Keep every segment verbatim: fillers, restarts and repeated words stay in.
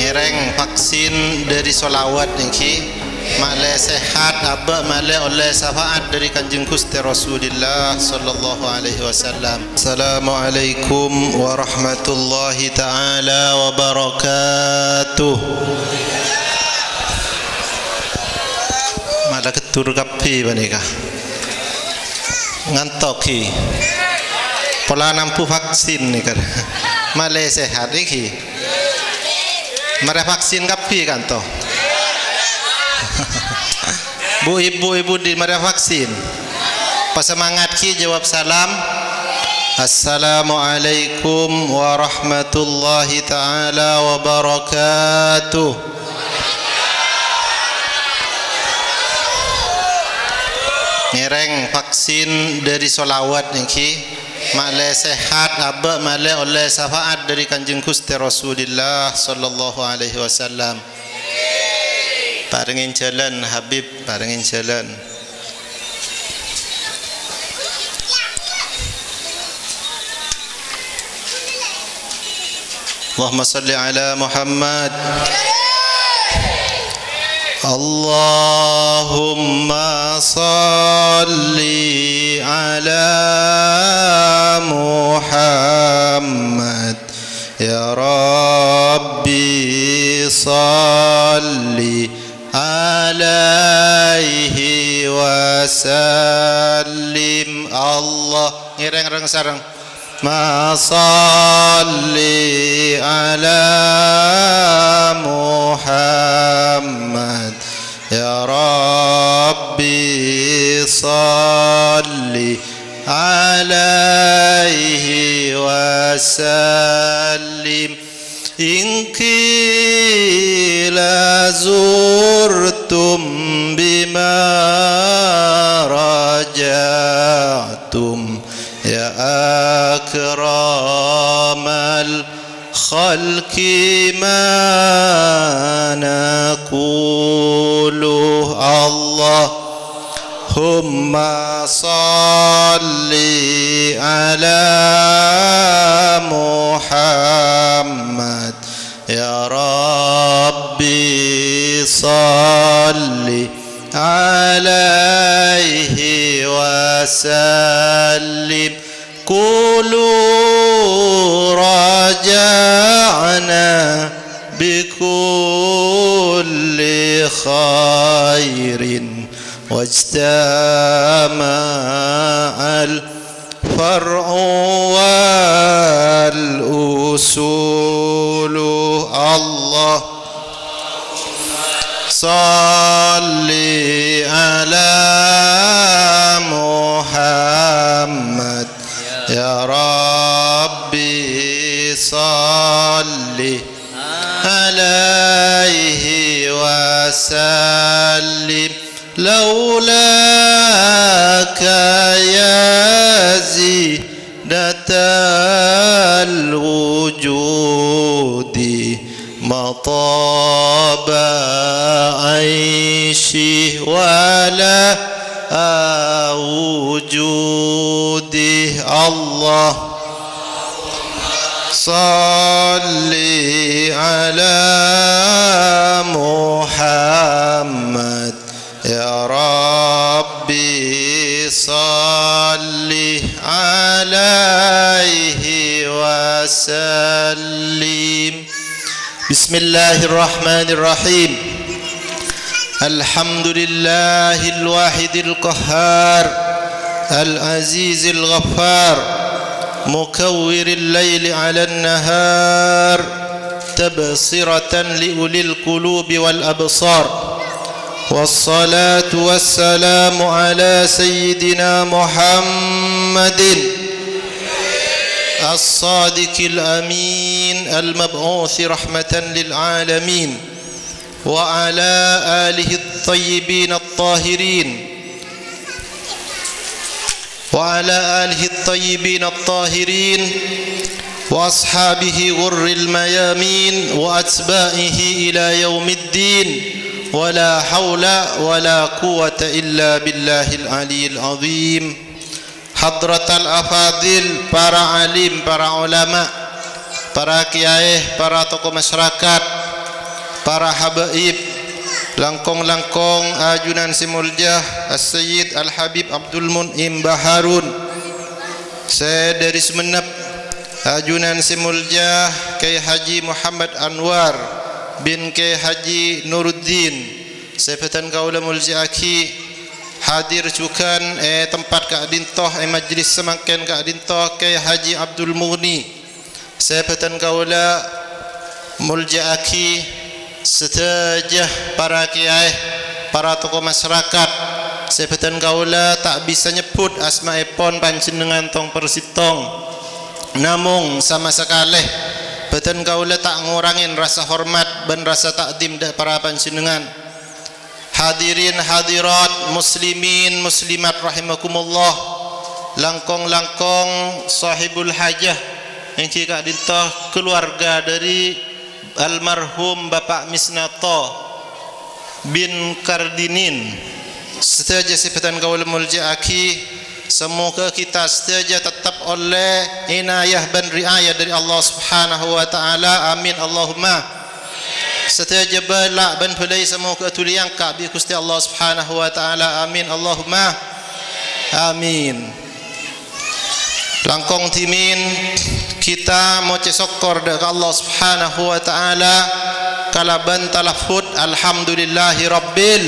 Ngèrèng vaksin dâri sholawat nèka, ma'lè sehat, abâ' ma'lè ollè syafaat dâri Kanjeng Ghustè Rasulillah sallallahu alaihi wasallam. Assalamualaikum warahmatullahi ta'ala wabarakatuh. Ma'lè dur kabbhi panèka. Ngantok, ghi. Pola nambu vaksin nèka. Ma'lè sehat, ghi. Marè vaksin kabbhi, kanto. Bu, ibu, ibu di marè vaksin. Pasemangat, ghi, jawab salam. Assalamualaikum warahmatullahi ta'ala wabarakatuh. Ngèrèng vaksin dâri sholawat nèka, ma'lè sehat, abâ' ma'lè ollè syafaat dâri Kanjeng Ghustè Rasulillah sallallahu alaihi wasallam. Parèngè jhâlân, Habib, parèngè jhâlân. Allahumma shalli ala Muhammad. Allahumma shalli ala Muhammad. Ya Rabbi shalli alaihi wasallim. Allah, ngèrèng rèng-sarèng. Ma shalli ala Muhammad. Ya Rabbi shalli alaihi wasallim. In qila zurtum bima raja'tum, ya akramal khalqi ma naqulu. Allahumma shalli ala Muhammad. Ya Rabbi shalli alaihi wasallim. Qulu raja'na bi kulli khairin wajtama'al far'u wal usulu. Allah shalli ala Muhammad. Ya Rabbi shalli alaihi wasallim. Laulaka ya zinatal wujudi ma taba aishi wala wujudi. Allah shalli ala Muhammad. Ya Rabbi shalli alaihi wasallim. Bismillahirrahmanirrahim. Alhamdulillahil wahidil qahhar, al azizil ghaffar, mukawwiril laili 'alan nahar, tabsiratan li ulil qulubi wal absar. Wassalatu wassalamu ala sayyidina Muhammadin as-sadiqil amin, al-mab'usi rahmatan lil alamin, wa ala alihi at-tayyibin at-tahirin. وعلى آله الطيبين الطاهرين وأصحابه الغر الميامين وأتباعه إلى يوم الدين، ولا حول ولا قوة إلا بالله العلي العظيم. Hadratal afadil, para alim, para ulama, para kiyaè, para tokoh masyarakat, para habaib, langkong-langkong ajunan sè molja As-Sayyid Al-Habib Abdul Mun'im Baharun, sè dhâri Songennep, ajunan sè molja Kèyaè Haji Muhammad Anwar bin Kèyaè Haji Nuruddin, sè bhâdhân kaulâ molja'aghi, hadir jhughân è tempat ka'dinto, è majlis samangkèn ka'dinto, Kèyaè Haji Abdul Mughni, sè bhâdhân kaulâ molja'aghi, sadhâjâ para kèyaè, para tokoh masyarakat, sè bhâdhân kaulâ ta' bisa nyebbhut asmaèpon panjhennengngan tong-persettong. Namong, sama sakalè, bhâdhân kaulâ ta' ngorangè rasa hormat bân rasa ta'dhim dhâ' para panjhennengngan. Hadirin hadirat, muslimin muslimat rahimakumullah, langkong-langkong sahibul hajah, èngghi ka'dinto kaluarga dhâri almarhum Bapak Misnato bin Kardinin. Sadhâjâ sè bhâdhân kaulâ molja'aghi, semoga kita sadhâjâ tettep ollè inayah bân riayah dhâri Allah Subhanahu wa Ta'ala. Amin, Allahumma. Sadhâjâ bâlâ bân bâlâi samoghâ dhuli èangka' bi' Ghustè Allah Subhanahu wa Ta'ala. Amin, Allahumma amin. Langkong dhimèn kita mocè sokkor dhâ' ka Allah Subhanahu wa Ta'ala kalabân talaffuz, "Alhamdulillahi Rabbil."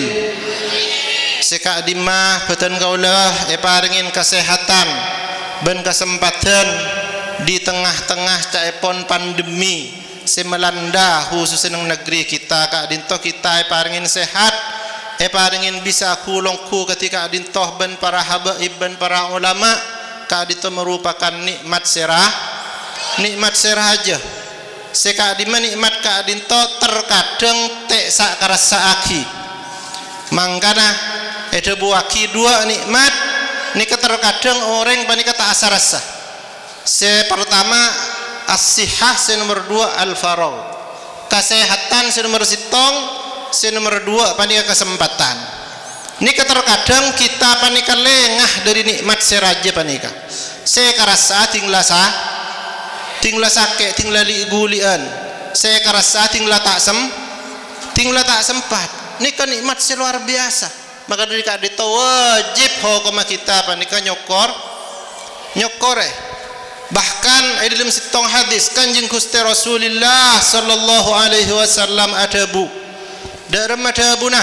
Sè ka'dimma bhâdhân kaulâ èparèngè kasèhadhân bân kasempadhân di tengnga-tengnga ca'èpon pandemi sè melanda, khususnya neng negeri kita ka'dinto, kita èparèngè sehat, èparèngè bisa ghu-longghu kadhi ka'dinto bân para habaib bân para ulama, ka'dinto merupakan nikmat sè ra-, nikmat sè rajâ. Sè ka'dimma nikmat ka'dinto terkadang ta' sa-, karassa'aghi. Mangkana èdhâbuwâghi duwâ' nikmat nèka terkadang orèng panèka ta' sa-rassa. Sè partama, as-sihah, sè nomer duwâ', al-faragh. Kasèhadhân sè nomer sèttong, sè nomer duwâ' panèka kasempatan. Nèka terkadang kita panèka lènga dhâri nikmat sè rajâ panèka. Sè karassa dhing la sa-, dhing la sakè', dhing la li'-ghuli'ân. Sè karassa dhing la ta' sem-, dhing la ta' sempat. Nèka nikmat sè luar biasa. Maka dhâri ka'dinto wajib hokomma kita panèka nyokkor-, nyokkorè. Bahkan è dâlem sèttong hadis, Kanjeng Ghustè Rasulullah sallallahu alaihi wasallam adhâbu, dhâ-, remma dhâbuna,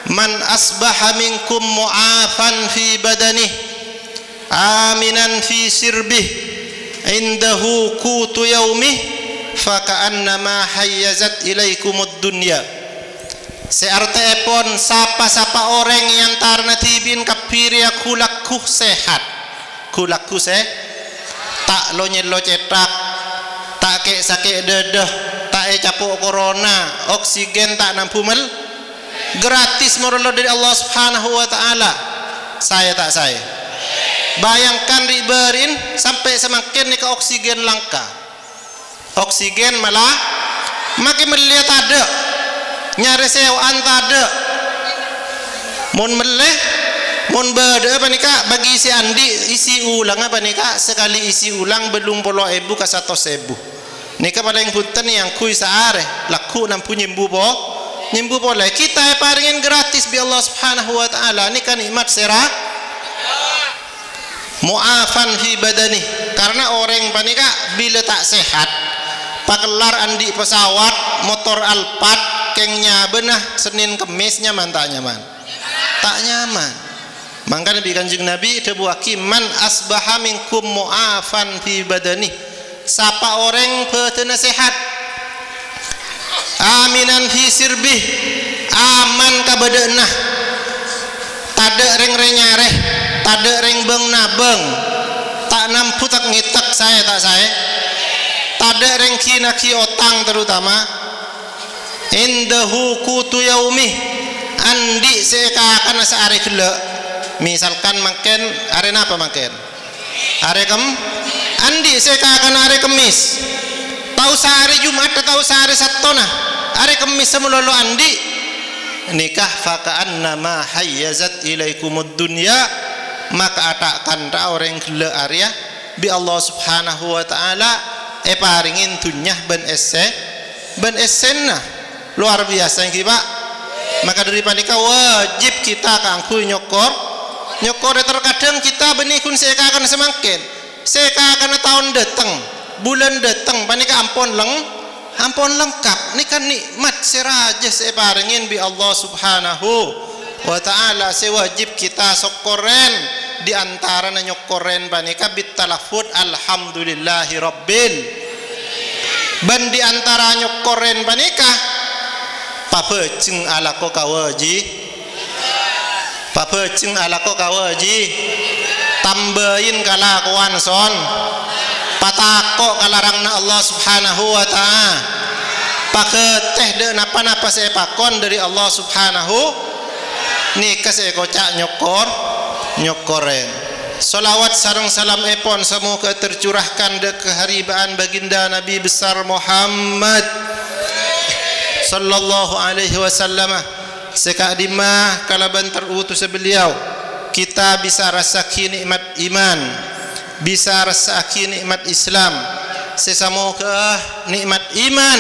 "Man asbaha minkum mu'afan fi badanihi, aminan fi sirbih, indahu qutu yaumih, faka'annama hayyazat ilaikumud dunya." Sè artèèpon, sapa-sapa orèng è antarana dhibi'en kabbhi rèya ghu-lagghu sehat. Ghu-lagghu sè ta' lo-nyèllo cèthak, ta' kè'-sakè' dâdâ, ta' ècapo' korona, oksigen ta' nambu mel-, gratis morolo dhâri Allah Subhanahu wa Ta'ala. Saè ta' saè? Bayangkan ri'-bâri'en sampè' samangkèn nèka oksigen langka. Oksigen mala makè mellèya tadâ', nyarè sèwa'an tadâ'. Mon mellè, mon bâdâ'â panèka bâgi sè andi' isi ulangnga panèka sakalè isi ulang bâllung polo èbu ka satos èbu. Nèka palèng bhunten èangghuy saarè, lagghu' nambu nyembu po-, nyembu polè. Kita èparèngè gratis bi' Allah Subhanahu wa Ta'ala, nèka nikmat sè ra-, Mu'afan fi badani, karena orèng panèka bilâ ta' sehat, pakellar andi' pesawat, motor Alphard, kèng nyabâna Senin Kemmès, nyaman ta' nyaman? Ta' nyaman. Mangkana bi' Kanjeng Nabi dhâbuwâghi, "Man asbaha minkum mu'afan fi badani." Sapa orèng bhâdhânna sehat, aminan fi sirbih, aman kabâdâ'ânna, tadâ' rèng rè-nyarè, tadâ' rèng bâng-nabâng, ta' nambu tek-ngètek, saè ta' saè, tadâ' rèng ghi-naghi otang terutama, indahu qutu yaumih, andi' sè èkakana saarè ghellâ'. Misalkan mangkèn, arè napa mangkèn? Arè Kem-, andi' sè èkakana arè Kemmès. Ta' osa arè Jum'at, ta' osa arè Sattona. Arè Kemmès malolo andi'. Nèka faka'annama hayyazat ilaikumud dunya. Maka ta'-kanta'a orèng ghellâ' arèya bi' Allah Subhanahu wa Ta'ala èparèngè dhunnya bân èssè-, bân èssèna. Luar biasa, ènggi, Pa'? Maka dhâri panèka wajib kita kaangghuy nyokor, nyokor. Terkadang kita bânnè ghun sè èkakana samangkèn, sè èkakana taon dâteng, bulân dâteng, panèka ampon leng-, ampon lengkap. Nèka nikmat sè rajâ sè èparèngè bi' Allah Subhanahu wa Ta'ala, sè wajib kita sokkorèn. Di antarana nyokkorèn panèka bit talaffuz, "Alhamdulillahi Rabbil." Bân di antara nyokkorèn panèka, pabhâjeng alako kawaji-, pabhâjeng alako kawaji-, tambâi kalakowan son-, patako' ka laranganna Allah Subhanahu wa Ta'ala, paghâtè dâ' napa-napa sè èpakon dhâri Allah Subhanahu, nèka sè èkoca' nyokor-, nyokkorèn. Shalawat sareng salamèpon samoghâ tercurahkan dâ' kaharibaan Baginda Nabi Besar Muhammad sallallahu alaihi wasallam, sè ka'dimma kalabân terutussa beliau, kita bisa rassa'aghi nikmat iman, bisa rassa'aghi nikmat Islam, sè samoghâ nikmat iman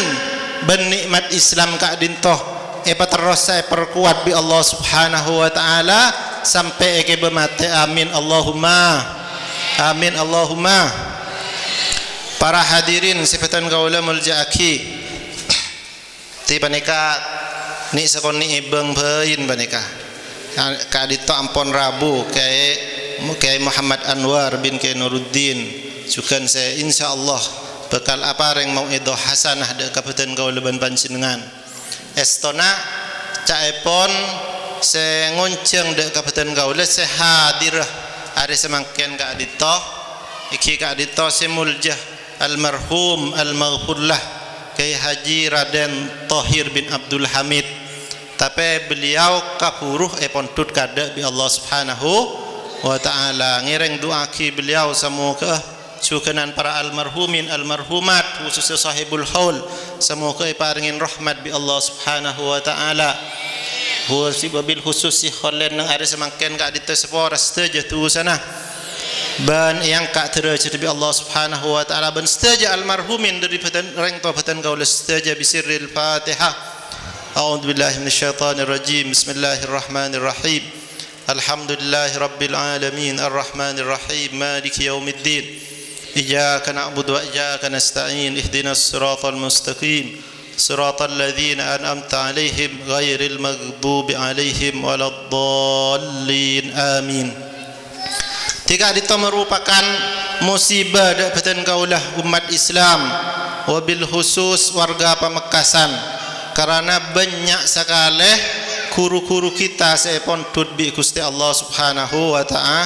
bân nikmat Islam ka'dinto èpaterrosa èparkowat bi' Allah Subhanahu wa Ta'ala sampè' èkèbâ matè. Amin, Allahumma. Amin, Allahumma. Para hadirin sè bhâdhân kaulâ molja'aghi, ti panèka nè' sakonè' è bâng bâin panèka. Ka'dinto ampon rabu Kyaè, Kyaè Muhammad Anwar bin Kyaè Nuruddin, jhughân sè insyaallah bhâkal aparèng mau'idhah hasanah dâ' ka bhâdhân kaulâ bân panjhennengngan. Èstona ca'èpon sè ngonjhâng dâ' ka bhâdhân kaulâ sè hadir arè samangkèn ka'dinto, ènggi ka'dinto sè molja almarhum almaghfurlah Kyaè Haji Raden Thohir bin Abdul Hamid. Tapè beliau kabhuru èpondhut kaadâ' bi' Allah Subhanahu wa Ta'ala. Ngèrèng du'aaghi beliau samoghâ jhughânan para almarhumin almarhumat, khususnya sahibul haul, samoghâ èparèngè rahmat bi' Allah Subhanahu wa Ta'ala. Khusus, wabil khusus sè hollèn neng arè samangkèn ka'dinto èsapora sadhâjâ dhusana bân èangka' dârâjhâddhâ bi' Allah Subhanahu wa Ta'ala, bân sadhâjâ almarhumin dâri bhâdhân, rèng towa bhâdhân kaulâ sadhâjâ, bisirril Fatihah. A'udzubillahi minasyaitonirrajim. Bismillahirrahmanirrahim. Alhamdulillahirabbil alamin, arrahmanirrahim, maliki yaumiddin. Iyyaka na'budu wa iyyaka nasta'in. Ihdinas siratal mustaqim. Siratal ladzina an'amta 'alaihim ghairil maghdubi 'alaihim waladdallin. Amin. Ti ka'dinto marupakan musibah dâ' bhâdhân kaulâ ommat Islam, wabil khusus warga Pamekasan, karana bânnya' sakalè ghuru-ghuru kita sè èpondhut bi' Ghustè Allah Subhanahu wa Ta'ala,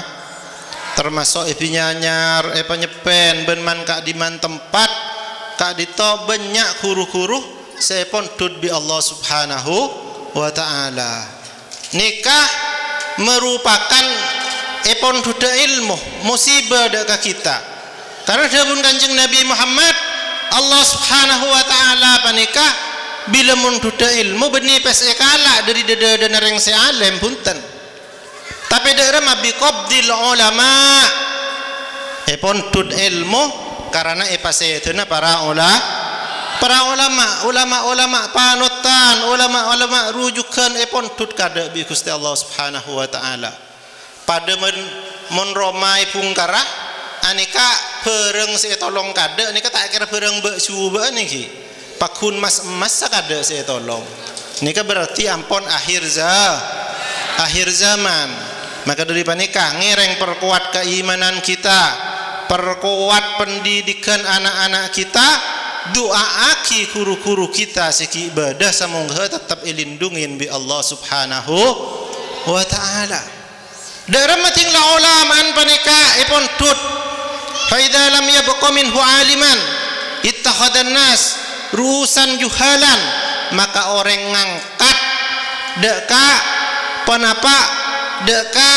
tamaso' èbinnyanyar, èpanyeppèn, bân man-ka'dimman tempat. Ka'dinto bânnya' ghuru-ghuru sè èpondhut bi' Allah Subhanahu wa Ta'ala. Nèka marupakan èpondhudhâ èlmo, musibah dâ' ka kita. Karana dhâbuna Kanjeng Nabi Muhammad, Allah Subhanahu wa Ta'ala panèka bilâ mondhudhâ èlmo bânnè pas èkala' dâri dhâ-, dhâdhâna rèng sè alèm, bhunten. Tapè dâ' remma biqabdil ulama. Èpondhut èlmo karana èpasèdâna para ola-, para olama, olama-olama panotan, olama-olama rujughân èpondhut kaadâ' bi' Ghustè Allah Subhanahu wa Ta'ala. Padâ mon, mon roma èbhungkara, anèka bhârâng sè ètolong kaadâ', nèka ta' kèra bhârâng bâ'-jhubâ'ân ènggi. Pagghun mas-emmas sakaadâ' sè ètolong. Nèka berarti ampon akhir za-, akhir zaman. Maka dhâri panèka, ngèrèng perkuat keimanan kita, perkuat pendidikan anak-anak kita, du'aaghi ghuru-ghuru kita sè ghi' bâdâ, samoghâ tettep èlindhungin bi' Allah Subhanahu wa Ta'ala. Dâ' remma dhing la olama'an panèka èpondhut. Fa idza lam yabqa minhu aliman, ittakhadhan nas ru'usan juhalan, maka orèng ngangkat dâ' ka ponapa, dâ' ka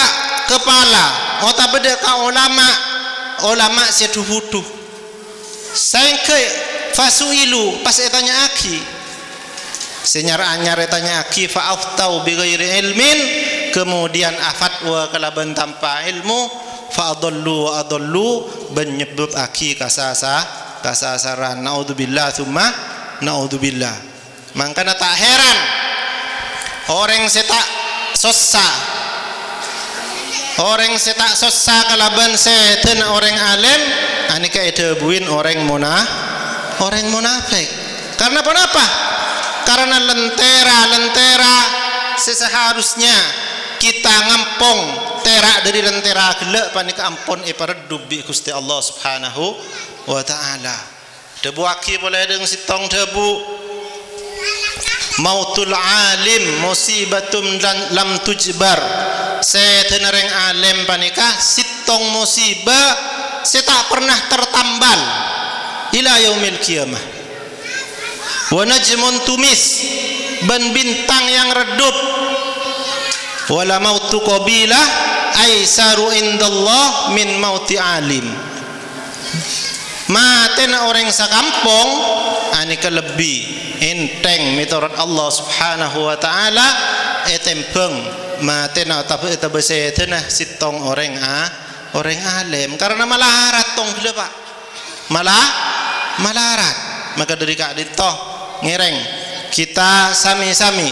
kepala, otabâ dâ' ka olama, olama sè dhu-budhu. Saèngghâ fasu'ilu, pas ètanya'aghi. Sè nyar-anyar ètanya'aghi, fa aftau bi ghairi ilmin, kemudian afatwa kalabân tanpa èlmo, fa adallu wa adallu, bân nyebbhâbbhâghi kasasa-, kasasaran. Naudzubillah, tsumma naudzubillah. Mangkana ta' heran orèng sè ta' sossa, orèng sè ta' sossa kalabân sèdhâna orèng alim, anèka èdhâbuwin orèng mona-, orèng monafèk. Karena ponapa? Karena lentera-lentera sè seharusnya kita ngampong tèra' dhâri lentera ghellâ' panèka ampon èpareddhuk bi' Ghustè Allah Subhanahu wa Ta'ala. Dhâbuwaghi polè dhâng sèttong dhâbu, "Mautul alim musibatun lan-, lam tujbar." Sèdhâna rèng alim panèka sèttong musibah sè ta' pernah tertambal ila yaumil qiyamah. "Wa najmun tumis," bân bintang yang reddhâp. "Wa la mautu qabila aisaru indallah min mauti alim." Matèna orèng sakampong anèka lebbi ènthèng mètorot Allah Subhanahu wa Ta'ala ètèmbhâng matèna otabâ, otabâ sèdhâna sèttong orèng a-, orèng alim. Karena malarat tong ghellâ', Pak. Mala-, malarat. Maka dhâri ka'dinto ngèrèng kita sami-sami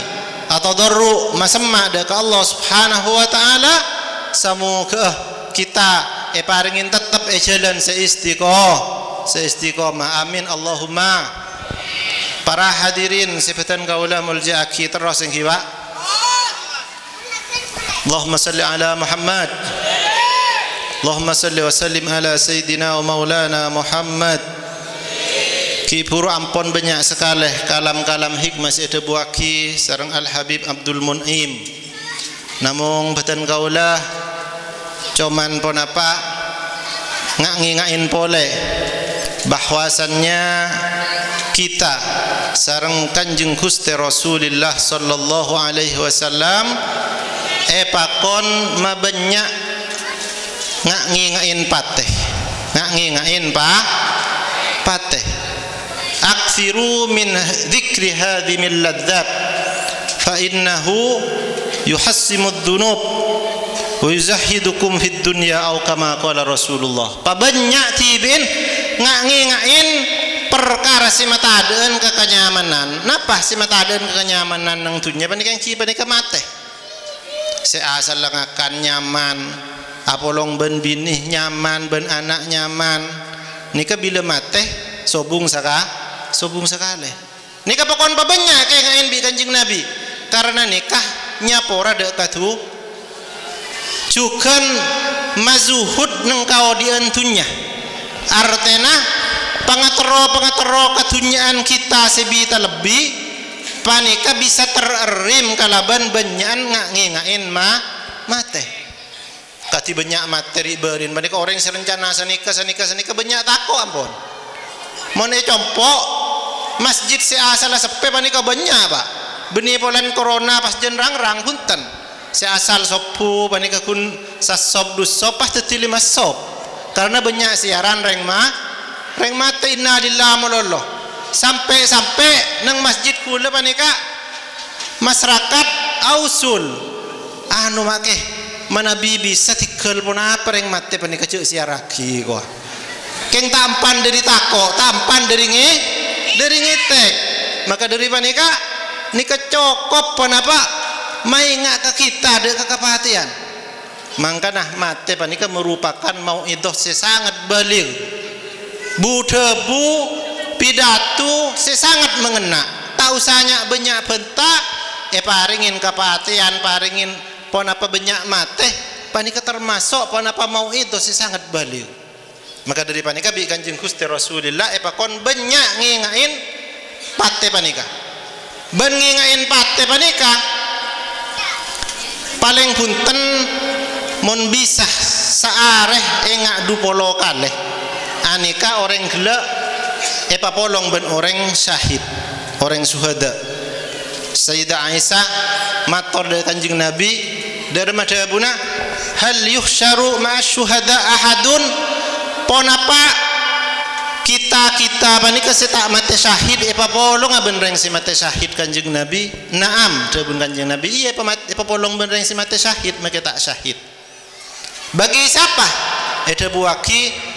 atadarru' masemma' dhâ' ka Allah Subhanahu wa Ta'ala, samoghâ kita èparèngè tettep è jhâlân sè istiqo-, sè istiqomah. Amin, Allahumma. Para hadirin sè bhâdhân kaulâ molja'aghi terros èngghi, Pak. Allahumma shalli ala Muhammad. Allahumma shalli wa sallim ala sayyidina wa maulana Muhammad. Ghi' bhuru ampon bânnya' sakalè kalam-kalam hikmah sè èdhâbuwaghi sareng Al-Habib Abdul Mun'im. Namong bhâdhân kaulâ coma ponapa nga'-ngènga'è polè bahwasannya kita sareng Kanjeng Ghustè Rasulillah sallallahu alaihi wasallam èpakon mabânnya' nga'-ngènga'è patè. Nga'-ngènga'è pa-, patè. "Aktsiru min dzikri hadzimil ladzat, fa innahu yuhassimud dzunub wa yuzahhidukum fid dunya," au kama qala Rasulullah. Pabânnya' dhibi'in nga'-ngènga'è parkara sè matadhâ'ân ka kanyamanan. Napa sè matadhâ'ân ka kanyamanan neng dhunnya panèka? Èngghi panèka matè. Sè asalla ngakan nyaman, apolong bân binè nyaman, bân ana' nyaman. Nèka bilâ matè, sobung saka-, sobung sakalè. Nèka pakon pabânnya' kènga'è bi' Kanjeng Nabi. Karena nèka nyapora dhâ' ka dhu-, jhughân mazuhud neng kaodi'ân dhunnya. Artèna, pangaterro-pangaterro kadhunnya'an kita sè bi-, ta' lebbi, panèka bisa tererrim kalabân bânnya'an nga'-ngènga'è ma-, matè. Kadhi bânnya' matè ri'-bâri'ân panèka orèng sè rencana sanèka, sanèka, sanèka bânnya' tako' ampon. Mon è compo', masjid sè asalla seppè panèka bânnya', Pak. Bânnè polana corona pas jân rang-rang, bhunten. Sè asal sobbhu panèka ghun sassop dusop pas dhâddhi lèma sop. Karena bânnya' sè èyaran rèng ma-, rèng matè, innalillah malolo. Sampè'-sampè' neng masjid kaulâ panèka masarakat ausul. Anu, makè, manabi bisa tèghâl ponapa rèng matè panèka jhâ' sèyarraghi, kowa. Kèng tampan dhâri tako', tampan dhâri ngè-, dhâri ngètèk. Maka dhâri panèka, nèka cokop ponapa maènga' ka kita dhâ' ka kapatèyan. Mangkana matè panèka merupakan mau'idhah sè sanget baligh. Bu-dhâbu pidato sè sanget mangenna. Ta' osa nya'-bânnya' bhânta, èparèngè kapatèyan, parèngè ponapa bânnya' matè, panèka tamaso' ponapa mau'idhah sè sanget baligh. Maka dhâri panèka bi' Kanjeng Ghustè Rasulillah èpakon bânnya' ngènga'è patè panèka. Bân ngènga'è patè panèka palèng bhunten mon bisa saarè ènga' dhu polo kalè. Anèka orèng ghellâ' èpapolong bân orèng syahid, orèng syuhada. Sayyidah Aisyah mator dhâ' Kanjeng Nabi, dhâ-, dhâ-, dhâbuna, "Hal yuhsyaru ma'asy syuhada ahadun?" Ponapa kita-kita panèka sè ta' matè syahid èpapolonga bân rèng sè matè syahid, Kanjeng Nabi? "Na'am," dhâbuna Kanjeng Nabi, "Iyâ, èpamat-, èpapolong bân rèng sè matè syahid, makè ta' syahid." Bagi sapa? Èdhâbuwaghi,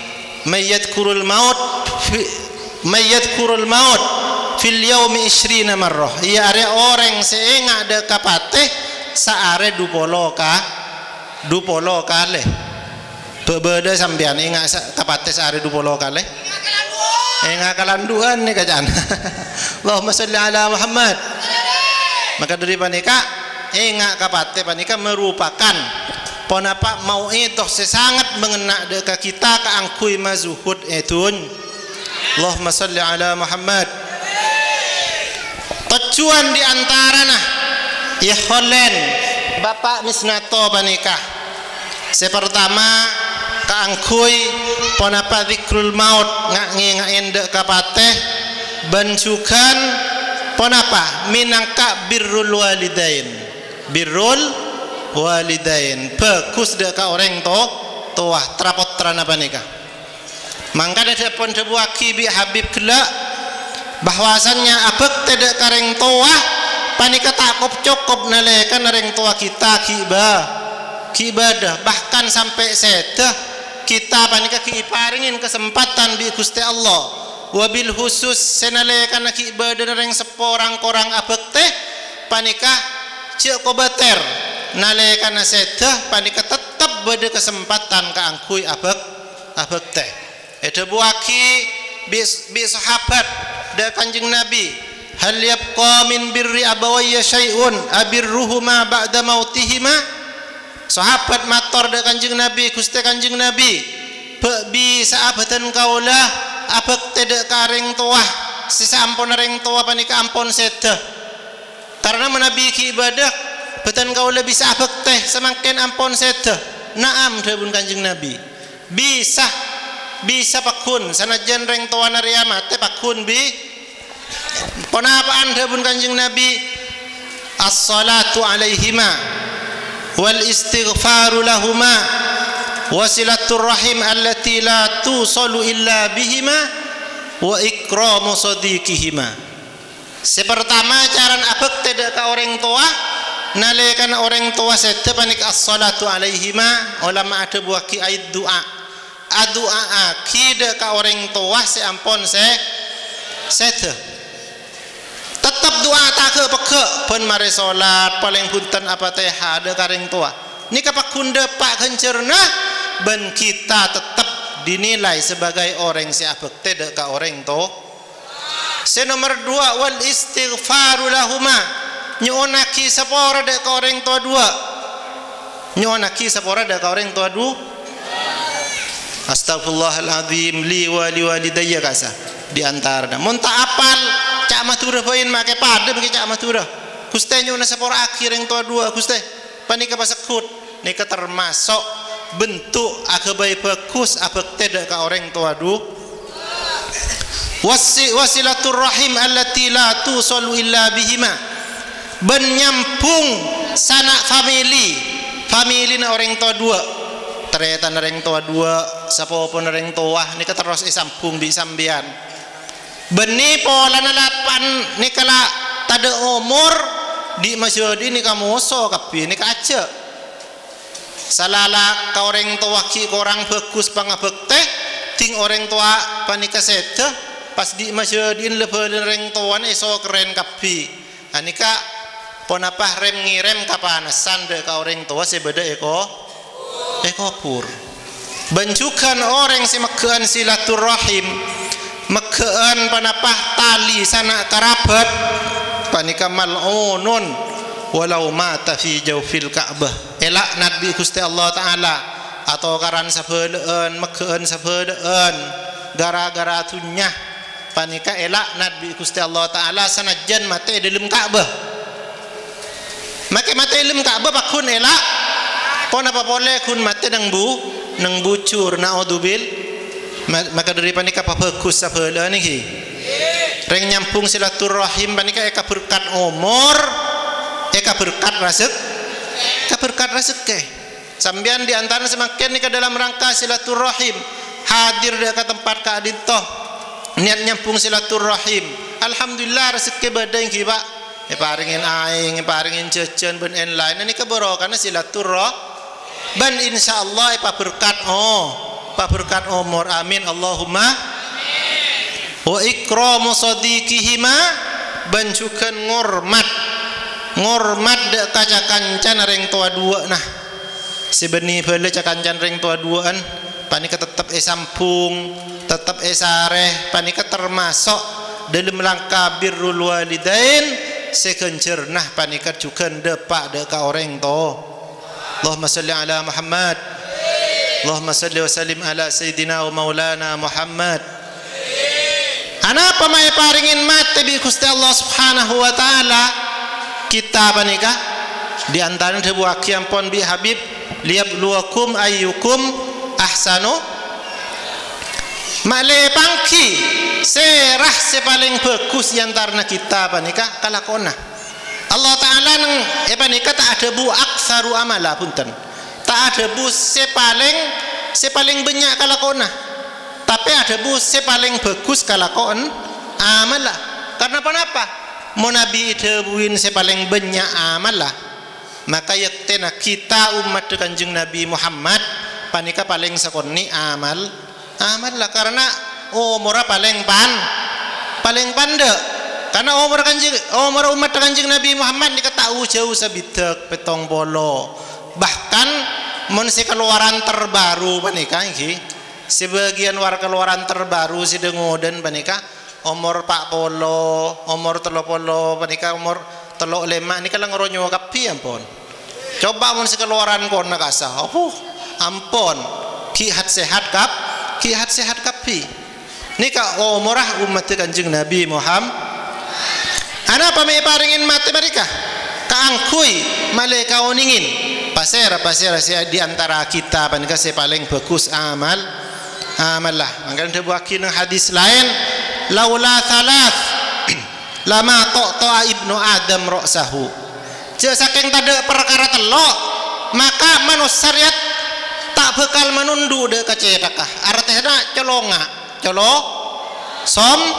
"May yadzkurul maut fi-, may yadzkurul maut fil yaumi isyrina marrah. Iyâ arèya orèng sè enga' dâ' ka patè saarè dupolo ka-, dupolo kalè. Bâ-, bâdâ sampèyan enga' sa-, ka patè saarè dupolo kalè? Enga' kalandhu'ân nèka ca'na. Allahumma shalli ala Muhammad. Maka dhâri panèka, enga' ka patè panèka merupakan ponapa mau'idhah sè sanget mangenna' dâ' ka kita kaangghuy mazuhud è dhun-, Allahumma shalli ala Muhammad. Tojjhuwân di antarana, yâ, hollèn Bapa' Misnato panèka. Sè partama, kaangghuy ponapa dzikrul maut, nga'-, ngènga'è dâ' ka patè, bân jhughân ponapa mènangka birrul walidain. Birrul walidain, bhâghus dâ' ka orèng to-, towa, tra-pottrana panèka. Mangkana dhâ-, pon dhâbuwâghi bi' Habib ghellâ', bahwasannya abhâktè dâ' ka rèng towa panèka ta' kop-cokop nalèkana rèng towa kita ghi' bâ-, ghi' bâdâ, bahkan sampè' sèdhâ kita panèka ghi' èparèngè kasempatan bi' Ghustè Allah. Wabil khusus sè nalèkana ghi' bâdâna rèng seppo rang-korang abhâktè panèka jhâ' kobâtèr, nalèkana sèdhâ panèka tettep bâdâ kasempatan kaangghuy abhâk-, abhâktè. Èdhâbuwâghi bi', bi' sahabat dâ' Kanjeng Nabi, "Hal yabqa min birri abawayya syai'un abirruhuma ba'da mautihima?" Sahabat mator dâ' Kanjeng Nabi, "Ghustè Kanjeng Nabi, bâ' bisa'a bhâdhân kaulâ abhâktè dâ' ka rèng towa sè saamponna rèng towa panèka ampon sèdhâ?" Karana manabi ghi' bâdâ, bhâdhân kaulâ bisa abhâktè samangkèn ampon sèdhâ. "Na'am," dhâbuna Kanjeng Nabi. "Bisa, bisa pagghun, sanajjân rèng towana rèya matè pagghun bi-," ponapa'an dhâbuna Kanjeng Nabi? "As-shalatu alaihima, wal istighfaru lahuma, wa silaturrahim allati la tusalu illa bihima, wa ikramu sadiqihima." Sè partama, carana abhâktè dâ' ka orèng towa, nalèkana orèng towa sèdhâ panèka as-shalatu alaihima, olama adhâbuwâghi aid du'a. Adu'a'aghi dâ' ka orèng towa sè ampon sè-, sèdhâ. Tettep du'a ta' ghâ'-pegghâ', bân marè solat, palèng bhunten apatèha dâ' ka rèng towa. Nèka pagghun dâpa' ghânjhârânna, bân kita tettep dinilai sebagai orèng sè abhâktè dâ' ka orèng to-, Sè nomer duwâ', wal istighfaru lahuma, nyo'onnaghi sapora dâ' ka orèng towa duwâ'. Nyo'onnaghi sapora dâ' ka orèng towa du-, "Astaghfirullahaladzim li wa li walidayya," kasa, di antarana. Mon ta' apal, ca' Madhurâ bhâi, makè padâ makè ca' Madhurâ. "Ghustè, nyo'ona sapora'aghi rèng towa duwâ', Ghustè." Panèka pasegghut, nèka tamaso' bentuk aghâbây bhâghus abhâktè dâ' ka orèng towa du-, wasi-, wasilaturrahim allati la tusalu illa bihima, bân nyambhung sana' famili, familina orèng towa duwâ', tarètanna rèng towa duwâ', sapopona rèng towa, nèka terros èsambhung bi' sampèyan. Bânnè polana la pan-, nèka la tadâ' omor, di' majâdhi'i nèka moso kabbhi, nèka ajâ'. Salala ka orèng towa ghi' korang bhâghus pangabhâktè, dhing orèng towa panèka sèdhâ, pas di' majâdhi'i la bhâlâna rèng towana èsokerrèn kabbhi. Anèka ponapa rem-ngèrèm kapanessan dâ' ka orèng towa sè bâdâ è ko-, è kobhur. Bân jhughân orèng sè mèghâ'ân silaturrahim, mèghâ'ân ponapa talè sana' karabhât, panèka mal'unun walau mata fi jaufil Ka'bah. Èla'nat bi' Ghustè Allah Ta'ala, atokaran sabhâlâ'ân, mèghâ'ân sabhâlâ'ân, ghârâ-ghârâ dhunnya. Panèka èla'nat bi' Ghustè Allah Ta'ala sanajjân matè è dâlem Ka'bah. Makè matè è dâlem Ka'bah pagghun èla'. Ponapa polè ghun matè neng bu-, neng bujur, naudzubil-, ma-, maka dâri panèka pabhâghus sabhâlâ'ân nèka. Rèng nyambhung silaturrahim panèka èkaberkat omor, èkaberkat rasek-, èkaberkat rasekkè. Sampèyan di antarana samangkèn nèka dalam rangka silaturrahim, hadir dâ' ka tempat ka'dinto, niat nyambhung silaturrahim. Alhamdulillah, rasekkè bâdâ èngghi, Pak. Èparèngè aèng, èparèngè jhâjhân bân laèn-laèn. Nèka barokana silaturrah-, bân insyaallah èpaberkat, oh, paberkat omor. Amin, Allahumma. Wa ikramu shadiqihima, bân jhughân ngormat, ngormat dâ' ka ca-kancana rèng towa duwâ'na. Sè bânnè bhâlâ ca-kancana rèng towa duwâ'ân panèka tettep èsambhung, tettep èsarè, panèka tamaso' dâlem langka birrul walidain sè ghânjhârânna panèka jhughân dâpa' dâ' ka orèng to-, Allahumma shalli ala Muhammad. Allahumma shalli wa sallim ala sayyidina wa maulana Muhammad. Anapa ma' èparèngè matè bi' Ghustè Allah Subhanahu wa Ta'ala? Kita panèka, di antarana dhâbuwaghi ampon bi' Habib, "Liyabluwakum ayyukum ahsanu." Ma'lè èpangghi sèra sè palèng bhâghus è antarana kita panèka kalakowanna. Allah Ta'ala neng èpanèka ta' adhâbu aktsaru amala, bhunten. Ta' adhâbu sè palèng, sè palèng bânnya' kalakowanna. Tapè adhâbu sè palèng bhâghus kalakowan amalla. Karna ponapa? Mon Nabi èdhâbuwin sè palèng bânnya' amalla, maka yèktèna kita ommaddhâ Kanjeng Nabi Muhammad panèka palèng sakonè' amal, amalla. Karna omorra palèng pan-, palèng pandâ'. Karna omorra Kanjeng, omorra ommaddhâ Kanjeng Nabi Muhammad nèka ta' u-, jhâu sabidhâk, pèttong polo. Bahkan mon sè kalowaran terbaru panèka, ènggi, Sabâgiyân war-, kalowaran terbaru sè dâ-ngodâ panèka omor pa' polo, omor tello polo, panèka omor tello lèma' nèka la ngoro nyowa kabbhi, ampon. Coba mon sè kalowaran kona kasa, apuh, ampon, ghi' hat-sehat kab-, ghi' hat-sehat kabbhi. Nèka omorra ommaddhâ Kanjeng Nabi Muhammad. Anapa ma' èparèngè matè panèka? Kaangghuy ma'lè kaonèngè pasèra-pasèra sè di antara kita panèka sè palèng bhâghus amal-, amalla. Mangkana dhâbuwaghi neng hadis laèn, "Laula tsalas lama taqta'a ibnu Adam ra'sahu." Jhâ' sakèng tadâ' parkara tello', maka manossa rèya ta' bhâkal manondhu' dâ' ka cèthakka. Artèna colonga'. Colo-, som-,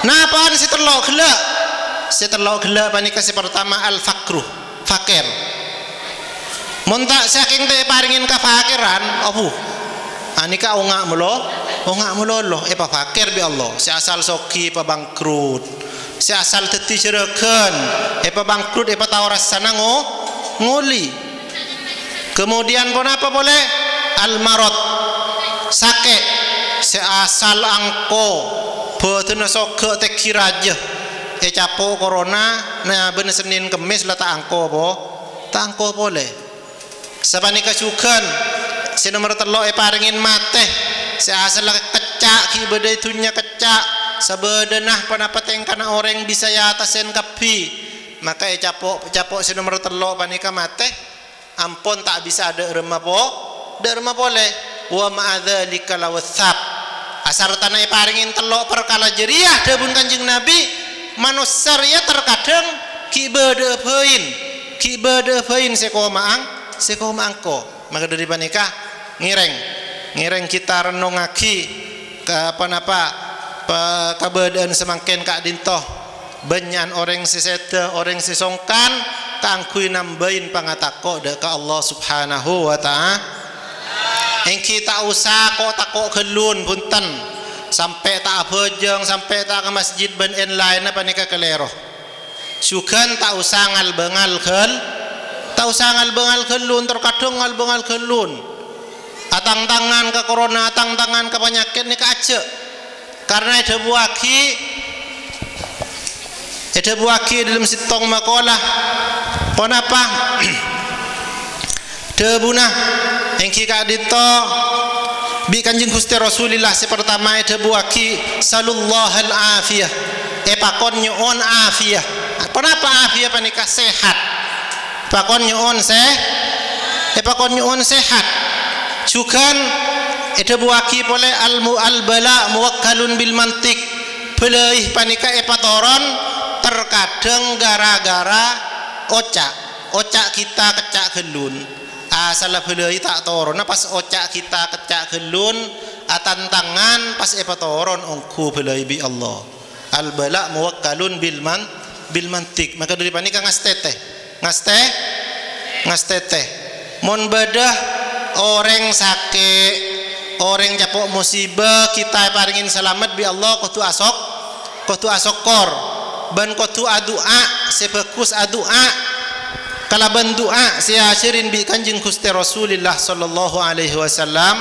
napa'an sè tello' ghellâ'? Sè tello' ghellâ' panèka sè partama al-faqru, fakèr. Mon ta' sakèng ta' èparèngè kafakiran, abu, anèka onga' molo-, onga' mololo, èpafakèr bi' Allah. Sè asal soghi èpabangkrut, sè asal dhâddhi jhârâghân èpabangkrut, èpatao rassana ngo-, ngolè. Kemudian ponapa polè? Al-marad, sakè'. Sè asal angko, bhâdhânna sogâ' tèngghi rajâ, ècapo' korona, na bân Sennèn Kemmès la ta' angko po-, ta' angko polè. Sapanèka jhughân, sè nomer tello' èparèngè matè, sè asalla kecca', ghi' bâdâ è dhunnya kecca', sabâdâna ponapa tèngkana orèng bisa èatasè kabbhi, maka ècapo', ècapo' sè nomer tello' panèka matè. Ampon ta' bisa dâ' remma po-, dâ' remma polè. Wa ma'a dzalika lawassab. Asartana èparèngè tello' parkala jârèya, dhâbuna Kanjeng Nabi, manossa rèya terkadang ghi' bâdâ'â bhâin, ghi' bâdâ'â bhâin sè koma'ang-, sè koma'angko. Maka dâri panèka, ngèrèng, ngèrèng kita rennongngaghi ka ponapa, pa-, kabâdâ'ân samangkèn ka'dinto. Bânnya'an orèng sè sèdhâ, orèng sè songkan kaangghuy nambâi pangatako' dâ' ka Allah Subhanahu wa Ta'ala. Ènggi ta' osa ko-, tako' ghâllun, bhunten. Sampè' ta' abhâjâng, sampè' ta' ka masjid bân èn-laènna panèka kalèro. Jhughân ta' osa ngal-bângal ghâl-, ta' osa ngal-bângal ghâllun, terkadang ngal-bângal ghâllun. Atangtangan ka korona, atangtangan ka panyakèt nèka ajâ'. Karna èdhâbuwaghi, èdhâbuwaghi è dâlem sèttong maqalah, ponapa? Dhâbuna, ènggi ka'dinto bi' Kanjeng Ghustè Rasulillah sè partama èdhâbuwaghi, "Salullahal afiyah." Èpakon nyo'on afiyah. Ponapa afiyah panèka? Sehat. Pakon nyo'on sè-, èpakon nyo'on sehat. Jhughân èdhâbuwaghi polè al-mu-, al-bala muwakkalun bil mantiq. Bâlâi panèka èpatoron terkadang gara-gara oca'. Oca' kita kecca' ghâllun. Asalla bâlâi ta' toronna pas oca' kita kecca' ghâllun, atantangan pas èpatoron ongghu bâlâi bi' Allah. Al-bala muwakkalun bil man-, bil mantiq. Maka dâri panèka ngastètè. Ngastè-, ngastètè. Mon bâdâ orèng sakè', orèng capo' musibâ, kita èparèngè salamet bi' Allah, kodhu asok-, kodhu asokkor, bân kodhu adu'a, sè bhâghus adu'a. Kalabân du'a sè èajhâri bi' Kanjeng Ghustè Rasulillah sallallahu alaihi wasallam,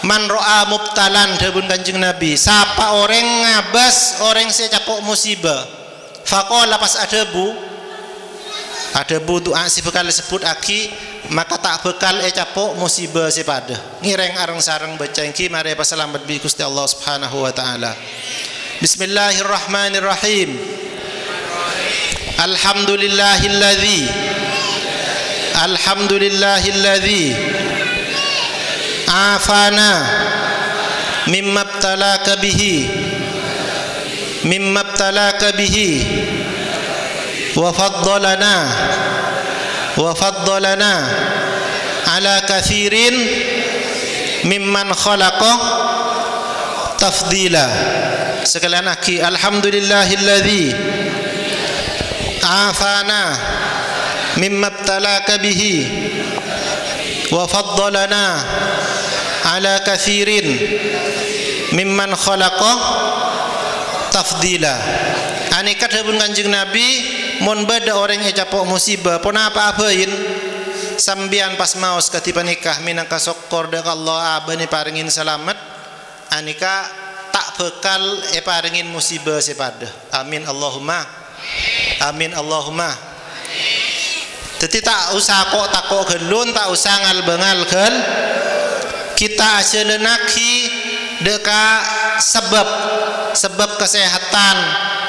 "Man ra'a mubtalan," dhâbuna Kanjeng Nabi, "sapa orèng ngabâs orèng sè ècapo' musibâ, faqala, pas adhâbu, adhâbu du'a sè bhâkal èsebbhuttaghi, maka ta' bhâkal ècapo' musibâ sè padâ." Ngèrèng areng-sareng bâca èngghi, marè èpasalamet bi' Ghustè Allah Subhanahu wa Ta'ala. Bismillahirrahmanirrahim. Alhamdulillahilladzi, alhamdulillahilladzi afana mimma ibtalaka bihi, mimma ibtalaka bihi, wa faddalana, wa faddalana ala katsirin mimman khalaqa tafdila. Sakalèyan aghi, alhamdulillahilladzi afana mimma ibtalaka bihi wa faddalana ala katsirin mimman khalaqa tafdila. Anèka dhâbuna Kanjeng Nabi, "Mon bâdâ orèng ècapo' musibâ, ponapa abâin? Sampèyan pas maos kadhi panèka mènangka sokkor dâ' ka Allah, abâ'na èparèngè salamet, anèka ta' bhâkal èparèngè musibâ sè padâ." Amin, Allahumma. Amin, Allahumma. Dhâddhi, ta' osa ko'-tako' ghâllu, ta' osa ngal-bângal ghâl-, kita ajhâlânnaghi dâ' ka sabâb, sabâb kasèhatan,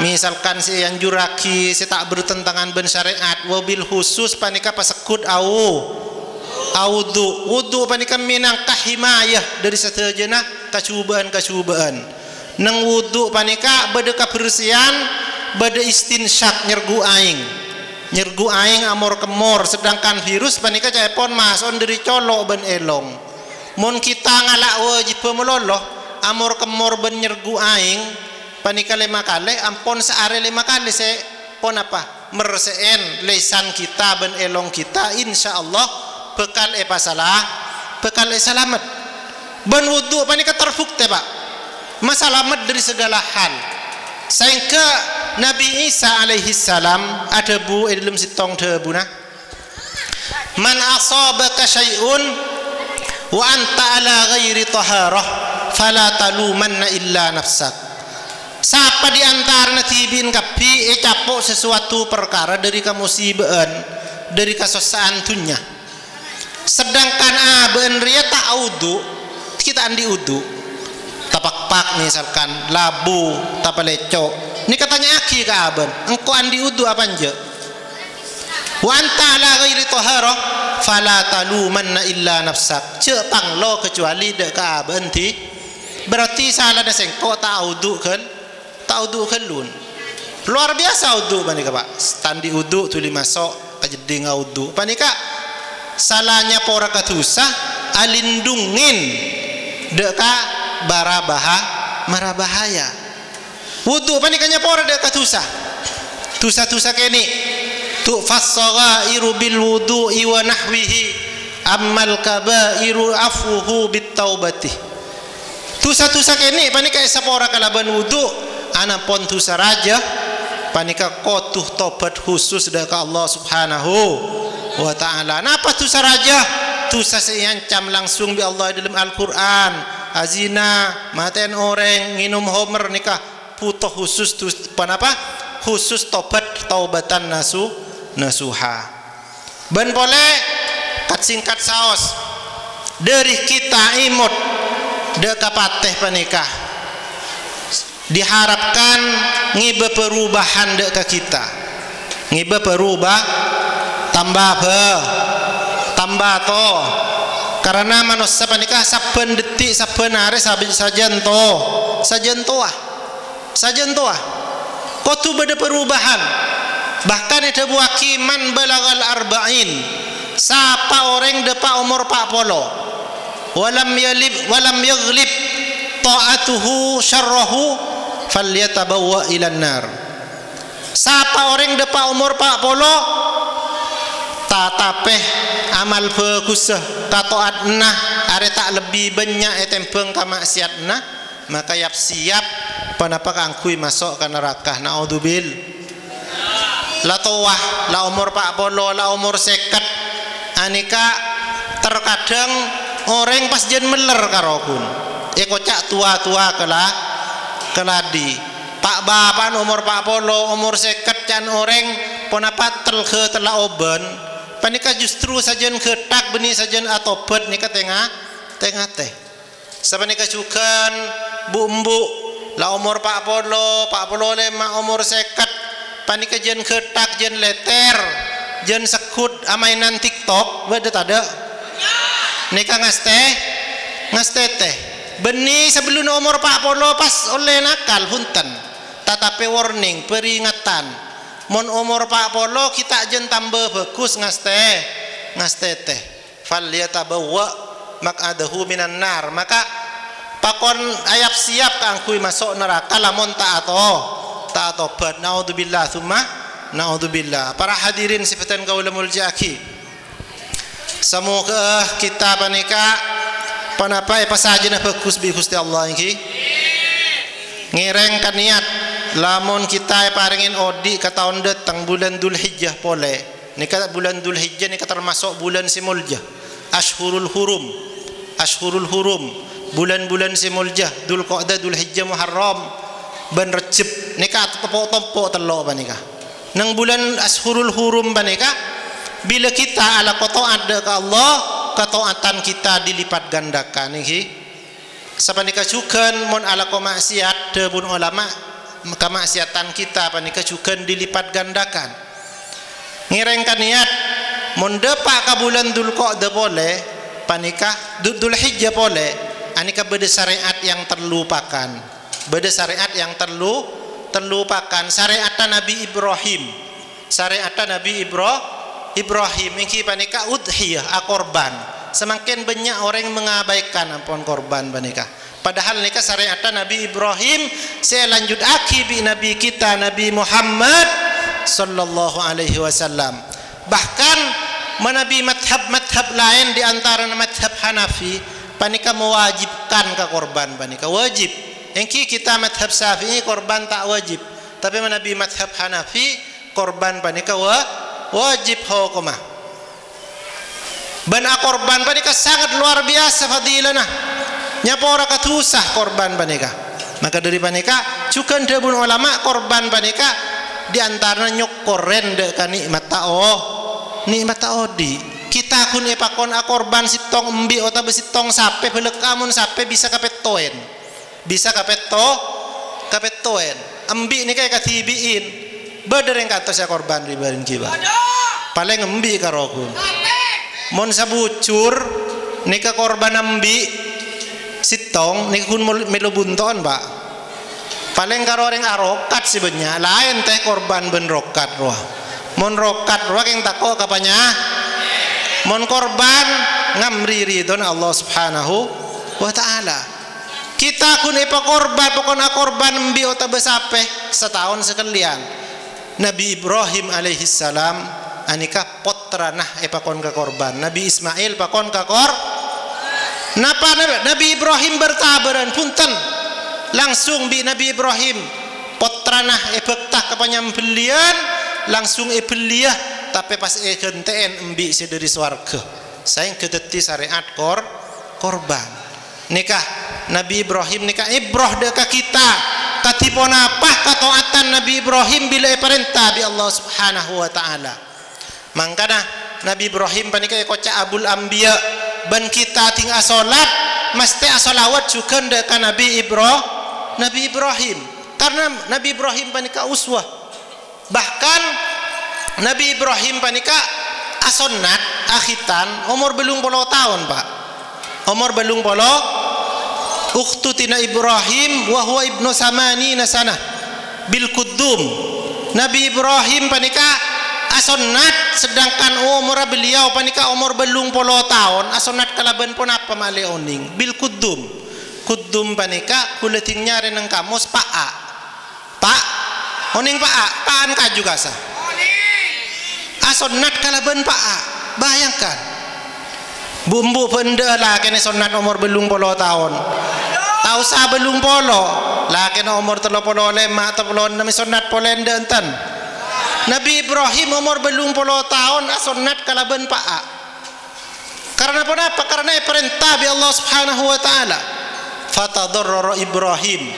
misalkan sè èanjurraghi sè ta' bertentangan bân syarè'at, wabil khusus panèka pasegghut au-, awudu'. Wudu' panèka mènangka himayah dâri sadhâjâna kajhubâ'ân-kajhubâ'ân. Neng wudu' panèka bâdâ kabersèyan, bâdâ istinsyak, nyerghu' aèng. Nyerghu' aèng amor-kemmor, sedangkan virus panèka ca'èpon maso'na dâri colo' bân èlong. Mon kita ngala' wajibbhâ malolo, amor-kemmor bân nyerghu' aèng panèka lèma kalè, ampon saarè lèma kalè sè ponapa? Mersè'è lèsan kita bân èlong kita, insyaallah bhâkal èpasala-, bhâkal èsalamet. Bân wudu' panèka terbukti, Pak, masalamet dâri segala hal. Saèngghâ Nabi Isa alaihissalam adhâbu è dâlem sèttong dhâbuna, "Man asabaka syai'un wa anta ala ghairi taharah, fala talumanna illa nafsak." Sapa di antarana dhibi'en kabbhi ècapo' sasuatu parkara dâri kamusibâ'ân, dâri kasossa'an dhunnya, sedangkan abâ'en rèya ta' awudu', ghi' ta' andi' wudu', tapakpak misalkan, labu, tapalèco', nèka tanya'aghi ka abâ'en, "Engko' andi' wudu' apa enjâ'?" "Wa anta ala ghairi taharah, fala talumanna illa nafsak." Jhâ' panglo kecuali dâ' ka abâ'en dhi-, berarti salana sèngko' ta' awudu' ghâl-, ta' awudu' ghâllun. Luar biasa wudu' panèka, Pak. Ta' andi' wudu' dhuli maso' ka jeddhing awudu'. Panèka sala nyapora ka dhusa, alindungin dâ' ka bara baha-, mara bahaya. Wudu' panèka nyapora dâ' ka dhusa. Dhusa-dhusa kènè'. Tu'fas shaghairu bil wudu'i wa nahwihi, ammal kabairu afwuhu bit taubati. Dhusa-dhusa kènè' panèka èsapora kalabân wudu', anapon dhusa rajâ panèka kodhu tobat khusus dâ' ka Allah Subhanahu wa Ta'ala. Napa dhusa rajâ? Dhusa sè èancam langsung bi' Allah è dâlem Al-Qur'an. Azina, matè'èn orèng, ngènom homer, nèka bhuto khusus dus-, ponapa? Khusus tobat, taubatan nasu-, nasuha. Bân polè, kat-singkat saos, dâri kita èmot dâ' ka patè panèka diharapkan ngèbâ perubahan dâ' ka kita. Ngèbâ peruba-, tamba bâ-, tamba to. Karana manossa panèka sabbhân dhetti', sabbhân arè sab-, sajân to-, sajân towa. Sajân towa. Kodhu bâdâ perubahan. Bahkan èdhâbuwaghi, "Man balaghal arba'in," sapa orèng dâpa' omor pa' polo, "walam yalib-, walam yaghlib ta'atuhu syarrahu, falyatabawwa' ilan nar." Sapa orèng dâpa' omor pa' polo, ta-, tapè amal bhâghussa, kato'adna, arè ta' lebbi bânnya' ètèmbhâng ka ma'siyadna, maka yap-siyap ponapa kaangghuy maso' ka naraka. Na'udzubil-, la towa, la omor pa' polo, la omor sèket. Anèka terkadang orèng pas jân mèller karo ghun. Èkoca' towa-towa kala-, kaladi. Pa'-bapa'an omor pa' polo, omor sèket ca'na orèng ponapa tel-, ghâtella obân. Panèka justru sajân ghâttak bânnè sajân atobhât nèka tenga-, tè-ngatè. Sapanèka jhughân bu'-embu', la omor pa' polo, pa' polo lèma', omor sèket, panèka jân ghâttak, jân lètèr, jân segghut amaènan TikTok, bâdâ tadâ'? Nèka ngastè-, ngastètè. Bânnè sabellunna omor pa' polo pas ollè nakal, bhunten. Tatapè warning, peringatan. Mon omor pa' polo ghi' ta' jân tamba bhâghus ngastè-, ngastètè. "Falyatabawwa' maq'adahu minan nar." Maka pakon ayap-siyap kaangghuy maso' naraka lamon ta' ato-, ta' atobhât. Na'udzubillah, tsumma na'udzubillah. Para hadirin sè bhâdhân kaulâ molja'aghi. Samoghâ kita panèka ponapa èpasajâna bhâghus bi' Ghustè Allah, èngghi. Ngèrèng ka niyat, lamon kita èparèngè odi' ka taon dâteng bulân Dzulhijjah polè. Nèka bulân Dzulhijjah nèka tamaso' bulân sè molja. Asyhurul Hurum. Asyhurul Hurum. Bulân-bulân sè molja. Dzulqa'dah, Dzulhijjah, Muharram, bân Rejjeb. Nèka atompo'-tompo' tello' panèka. Neng bulân Asyhurul Hurum panèka, bilâ kita alako to'at dâ' ka Allah, kato'atan kita dilipat gandakan, èngghi. Sapanèka jhughân mon alako ma'siyat, dhâbuna olama, kama'siyatan kita panèka jhughân dilipat gandakan. Ngèrèng ka niyat, mon dâpa' ka bulân Dzulqa'dah polè, panèka, Dzu-, Dzulhijjah polè, anèka bâdâ syariat yang terlupakan. Bâdâ syariat yang terlu-, terlupakan. Syariatta Nabi Ibrahim. Syariatta Nabi Ibra-, Ibrahim èngghi panèka udhiyah, akorban. Samangkèn bânnya' orèng mengabaikan ampon korban panèka. Padahal nèka syariatta Nabi Ibrahim sè èlanjutaghi bi' Nabi kita, Nabi Muhammad sallallahu alaihi wasallam. Bahkan manabi madhab-madhab laèn di antarana madhab Hanafi panèka mewajibkan ka korban panèka wajib. Èngghi kita madhab Syafi'i korban ta' wajib. Tapè manabi madhab Hanafi, korban panèka wa-, wajib hokomma. Bân akorban panèka sanget lowar biyasa fadilana. Nyapora ka dhusa korban panèka. Maka dhâri panèka, jhughân dhâbuna olama, korban panèka di antarana nyokkorèn dâ' ka nè'matta o-, nè'matta odi'. Kita ghun èpakon akorban sèttong embi' otabâ sèttong sapè, bâlâkka' mon sapè bisa kapèttowèn. Bisa kapètto-, kapèttowèn. Embi' nèka èkadhibi'in. Bâdâ rèng kantos sè akorban ri bâreng jiyâ, Pak? Palèng embi' karo ghun. Mon sabujur nèka korban embi' sèttong nèka ghun mol-, mèlo bunto'an, Pak. Palèng karo rèng arokat sè bânnya', laèn tè korban bân rokat rowa. Mon rokat rowa kèng tako' ka panya-, mon korban ngamri ridhona Allah Subhanahu wa Ta'ala. Kita ghun èpakorban, pokona korban embi' otabâ sapè, sataon sakalèyan. Nabi Ibrahim alaihissalam anèka pottrana èpakon ka korban. Nabi Ismail pakon ka kor-, napa Nab-, Nabi Ibrahim bertabaran, bhunten. Langsung bi' Nabi Ibrahim pottrana èbhâkta ka panyambelliyan, langsung èbelliyâ, tapè pas èghântè'èn embi' sè dhâri sowarghâ. Saèngghâ dhâddhi sarè'at kor-, korban. Nèka, Nabi Ibrahim nèka ibroh dâ' ka kita. Kadhi ponapa kato'atan Nabi Ibrahim bilâ èparènta bi' Allah Subhanahu wa Ta'ala. Mangkana, Nabi Ibrahim panèka èkoca' Abul Anbiya, bân kita dhing asolat, mastè asolawat jhughân dâ' ka Nabi Ibra-, Nabi Ibrahim. Karna Nabi Ibrahim panèka uswah. Bahkan Nabi Ibrahim panèka asonnat, akhitan, omor bâllung polo taon, Pak. Omor bâllung polo, "Ukhtutina Ibrahim wa huwa ibnu samanina sanah bil Quddum." Nabi Ibrahim panèka asonnat, sedangkan omorra beliau panèka omor bâllung polo taon, asonnat kalabân ponapa malè onèng? Bil Quddum. Quddum panèka kaulâ dhing nyarè neng kamus pa'a. Pa', onèng pa'a, pa'an kaju kasa. Asonnat kalabân pa'a. Bayangkan. Bu'-embu' bâ' endâ' lakèna sonnat omor bâllung polo taon. Ta' osa bâllung polo, lakèna omor tello polo lèma', tello polo ennem sonnat polè endâ' enten. Nabi Ibrahim omor bâllung polo taon asonnat kalabân pa'a'. Karana ponapa? Karana èparènta bi' Allah Subhanahu wa Ta'ala. Fatadarrara Ibrahim.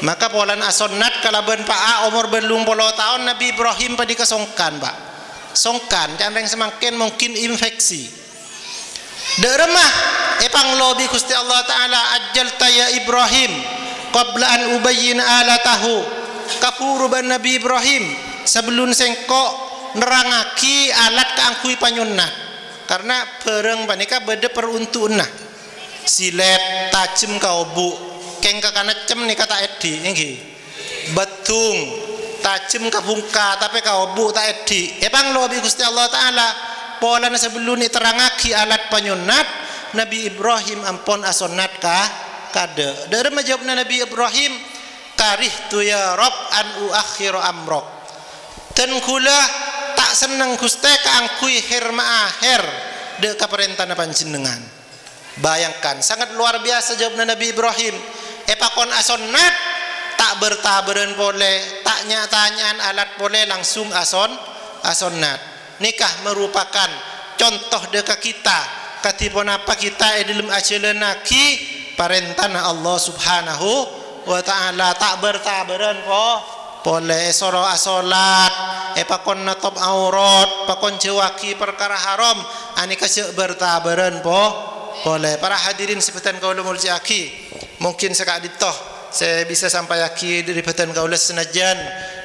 Maka polana asonnat kalabân pa'a' omor bâllung polo taon, Nabi Ibrahim panèka songkan, Pak. Songkan, can rèng samangkèn mungkin infeksi. Dâ' remma èpanglo bi' Ghustè Allah Ta'ala, "Ajjalta ya Ibrahim, qabla an ubayyina alatahu." Kabhuru bân Nabi Ibrahim, sabellun sèngko' nerrangaghi alat kaangghuy panyonnat. Karna bhârâng panèka bâdâ peruntukanna. Silèt, tajhem ka obu', kèng ka kanèccem nèka ta' èdhi', ènggi. Bâddhung, tajhem ka bhungka, tapè ka obu' ta' èdhi'. Èpanglo bi' Ghustè Allah Ta'ala, polana sabellun èterrangaghi alat panyonnat, Nabi Ibrahim ampon asonnat ka, kadâ'. Dâ' remma jâwâbbhâ Nabi Ibrahim, "Karihtu ya Rabb an uakhkhira amrak." Dân ghulâ ta' senneng, Ghustè, kaangghuy hèr-maahèr dâ' ka parèntana Panjhennengngan. Bayangkan, sangat luar biasa jâwâbbhâ Nabi Ibrahim. Èpakon asonnat, ta' bâr-tabârân polè, ta' nya'-tanya'an alat polè, langsung ason-, asonnat. Nèka merupakan conto dâ' ka kita, kadhi ponapa kita è dâlem ajhâlânnaghi parèntana Allah Subhanahu wa Ta'ala. Ta' bâr-tabârân po-, polè, èsoro asolat, èpakon natop aurat, pakon jâuwaghi parkara haram, anèka jhâ' bâr-tabârân po-, polè. Para hadirin sè bhâdhân kaulâ molja'aghi, mungkin sè ka'dinto sè bisa sampayyaghi dâri bhâdhân kaulâ, sanajjhân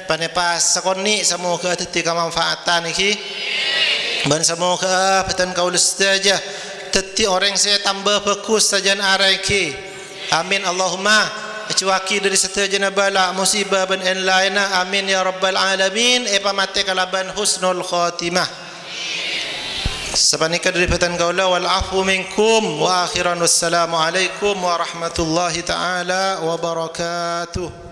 panèka sakonè', samoghâ dhâddhi kamanfaatan, ènggi. Bân samoghâ bhâdhân kaulâ sadhâjâ dhâddhi orèng sè tamba bhâghus sajân arè, ènggi. Amin, Allahumma. Èjhâuwaghi dâri sadhâjâna bâlâ, musibah, bân èn-laènna. Amin, ya rabbal alamin. Èpamatè kalabân husnul khotimah. Sapanèka dâri bhâdhân kaulâ, wal afu minkum. Wa akhiran, wassalamualaikum warahmatullahi ta'ala wabarakatuh.